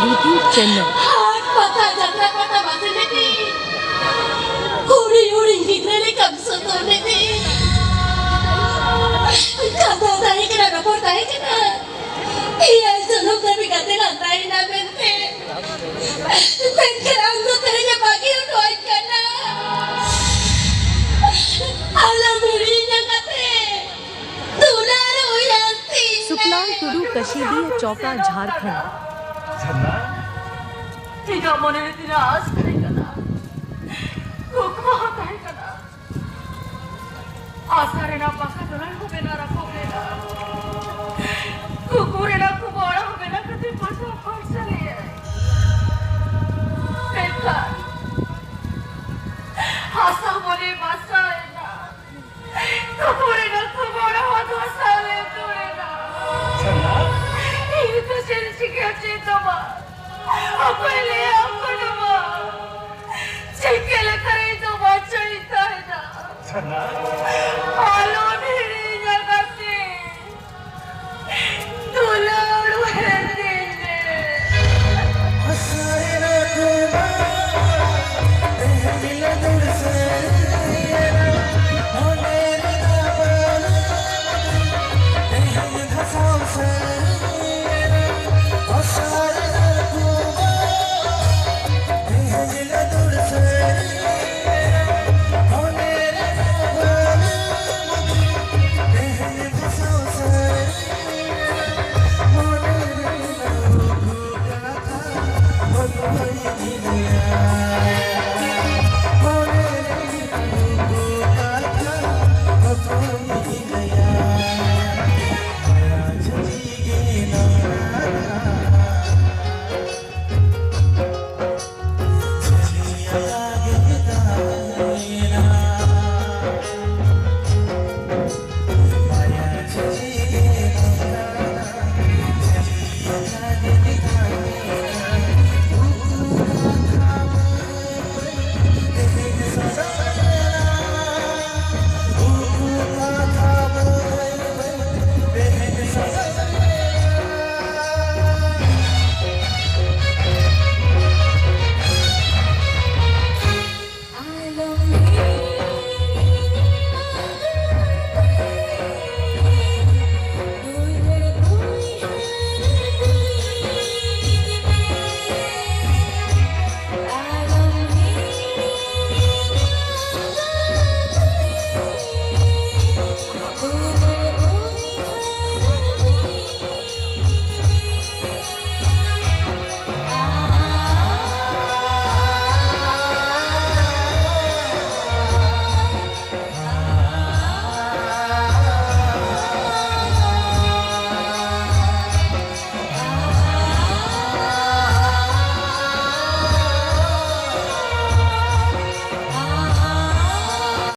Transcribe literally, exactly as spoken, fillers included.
YouTube channel. ᱦᱟᱴ ᱯᱟᱛᱟ ᱡᱟᱛᱨᱟ ᱯᱟᱛᱟ ᱵᱟᱥᱮ ᱞᱮᱫᱮ, ᱦᱩᱰᱤᱧ ᱦᱩᱰᱤᱧ ᱜᱤᱫᱽᱨᱟᱹ ᱞᱮᱠᱟᱢ ᱥᱚᱫᱚᱨ ᱞᱮᱫᱮ᱾ ᱠᱟᱛᱷᱟ ᱛᱟᱦᱮᱸ ᱠᱟᱱᱟ, ᱨᱚᱯᱚᱲ ᱛᱟᱦᱮᱸ ᱠᱟᱱᱟ, ᱮᱭᱟᱭ ᱡᱚᱱᱚᱢ ᱫᱷᱟᱹᱵᱤᱡ ᱜᱟᱛᱮ ᱞᱟᱸᱫᱟᱭᱮᱱᱟ ᱢᱮᱱᱛᱮ᱾ ᱢᱮᱱᱠᱷᱟᱱ ᱟᱢ ᱫᱚ ᱛᱮᱦᱮᱧ ᱮᱢ ᱵᱟᱹᱜᱤ ᱦᱚᱴᱚ ᱟᱹᱧ ᱠᱟᱱᱟ᱾ ᱟᱞᱚᱢ ᱦᱤᱲᱤᱧᱟ ᱜᱟᱛᱮ᱾ ᱫᱩᱞᱟᱹᱲ ᱦᱩᱭᱮᱱ ᱛᱤᱧ ᱥᱩᱠᱞᱟᱞ ᱢᱮ᱾ ᱴᱩᱰᱩ, ᱠᱟᱹᱥᱤᱰᱤᱭᱟᱹ ᱪᱚᱠᱟ, ᱡᱷᱟᱲᱠᱷᱚᱸᱰ᱾ ᱡᱷᱟᱨᱱᱟ, ᱤᱧᱟᱹᱜ ᱢᱚᱱᱮ ᱨᱮ ᱛᱤᱱᱟᱹᱜ ᱟᱸᱥ ᱛᱟᱦᱮᱸ ᱠᱟᱱᱟ, ᱠᱩᱠᱢᱩ ᱦᱚᱸ ᱛᱟᱦᱮᱸ ᱠᱟᱱᱟ᱾ ᱟᱥᱟ ᱨᱮᱱᱟᱜ ᱵᱟᱥᱟ ᱫᱩᱞᱟᱹᱲ ᱦᱚᱸ ᱵᱮᱱᱟᱣ ᱨᱟᱯᱩᱫ ᱞᱮᱱᱟ᱾ ᱠᱩᱠᱢᱩ ᱨᱮᱱᱟᱜ ᱠᱩᱠᱢᱩ ᱚᱲᱟᱜ ᱦᱚᱸ ᱵᱮᱱᱟᱣ ᱠᱟᱛᱮ ᱯᱚᱭᱥᱟ ᱯᱷᱟᱨᱪᱟ ᱞᱮᱭᱟᱭ᱾ ᱢᱮᱱᱠᱷᱟᱱ ᱦᱟᱥᱟ ᱵᱚᱞᱮ ᱵᱟᱥᱟ ᱮᱱᱟ᱾ ᱠᱩᱠᱢᱩ ᱨᱮᱱᱟᱜ ᱠᱩᱠᱢᱩ ᱚᱲᱟᱜ ᱦᱚᱸ ᱫᱷᱟᱥᱟᱣ ᱞᱮᱱ ᱛᱩᱲ ᱮᱱᱟ᱾ ᱤᱧ ᱫᱚ ᱪᱮᱫ ᱪᱤᱠᱟᱹ ᱪᱮᱫ ᱦᱚᱸ ᱵᱟᱝ᱾ ᱚᱠᱚᱭ ᱞᱟᱹᱭᱟ ᱚᱠᱚᱭ ᱫᱚ ᱵᱟᱝ᱾ ᱪᱤᱠᱟᱹ ᱞᱮᱠᱟᱨᱮ ᱤᱧ ᱫᱚ ᱵᱟᱧᱪᱟᱣ ᱤᱧ ᱛᱟᱦᱮᱱᱟ?